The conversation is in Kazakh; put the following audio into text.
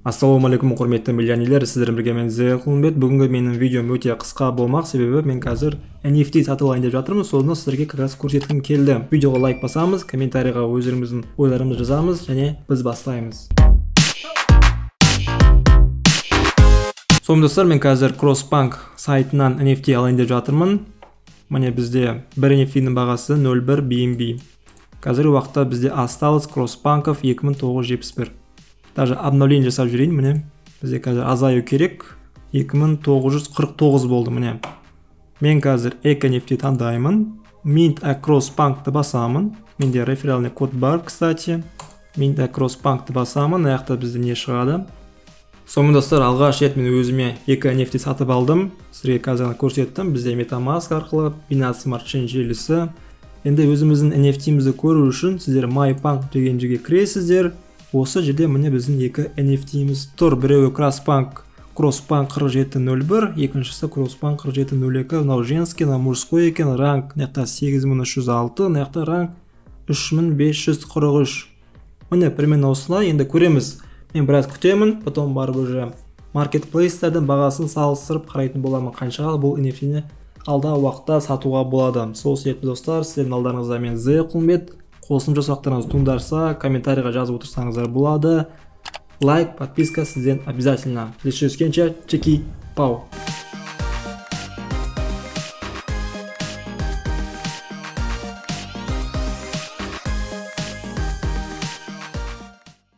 Ассалаумағалейкум, құрметті миллионерлер, сіздермен бірге мен Зе Құлымбет. Бүгінгі менің видеом өте қысқа болмақ, себебі мен қазір NFT сатып алайын деп жатырмын, соны сіздерге как раз көрсеткім келді. Видеоға лайк басамыз, комментарийға өздеріміздің ойларымызды жазамыз және біз бастаймыз. Сонымен достар, мен қазір Crosspunk сайтынан NFT алайын деп жатырмын. Міне бізде бір NFT-нің бағасы 0,1 BNB. Қазіргі уақытта бізде осталось Crosspunkов 2971. Даже обновление жасап жүрейін, міне бізде қазір азаю керек, 2949 болды. Міне мен қазір эко NFT таңдаймын, Mint Crosspunk'ты басамын. Менде реферальный код бар, кстати. Mint Crosspunk'ты басамын, мына жақта бізде не шығады. Сонымен достар, алғаш рет мен өзіме екі NFT сатып алдым. Сіздерге қазір көрсеттім. Бізде MetaMask арқылы Binance Smart Chain желісі. Енді өзіміздің NFT-мізді көру үшін сіздер MyPunk деген жерге кіресіздер. Осы жерде міне біздің екі NFT-міз тұр. Біреуі Crosspunk 4701, екіншісі Crosspunk 4702. Мынау женский, мынау мужской екен. Ранг мына жақта 8306, мына жақта ранг 3543. Міне примерно осылай. Енді көреміз. Мен біраз күтемін, потом барып уже маркетплейстердің бағасын салыстырып қарайтын боламын, қаншаға бұл NFT-ні алдағы уақытта сатуға болады. Сол себепті достар, сіздердің алдарыңызда мен Зе Құлымбет. Қосымша сұрақтарыңыз туындарса, комментарийға жазып отырсаңыздар болады. Лайк, подписка сізден обязательно. Кездескенше, чеки, пау.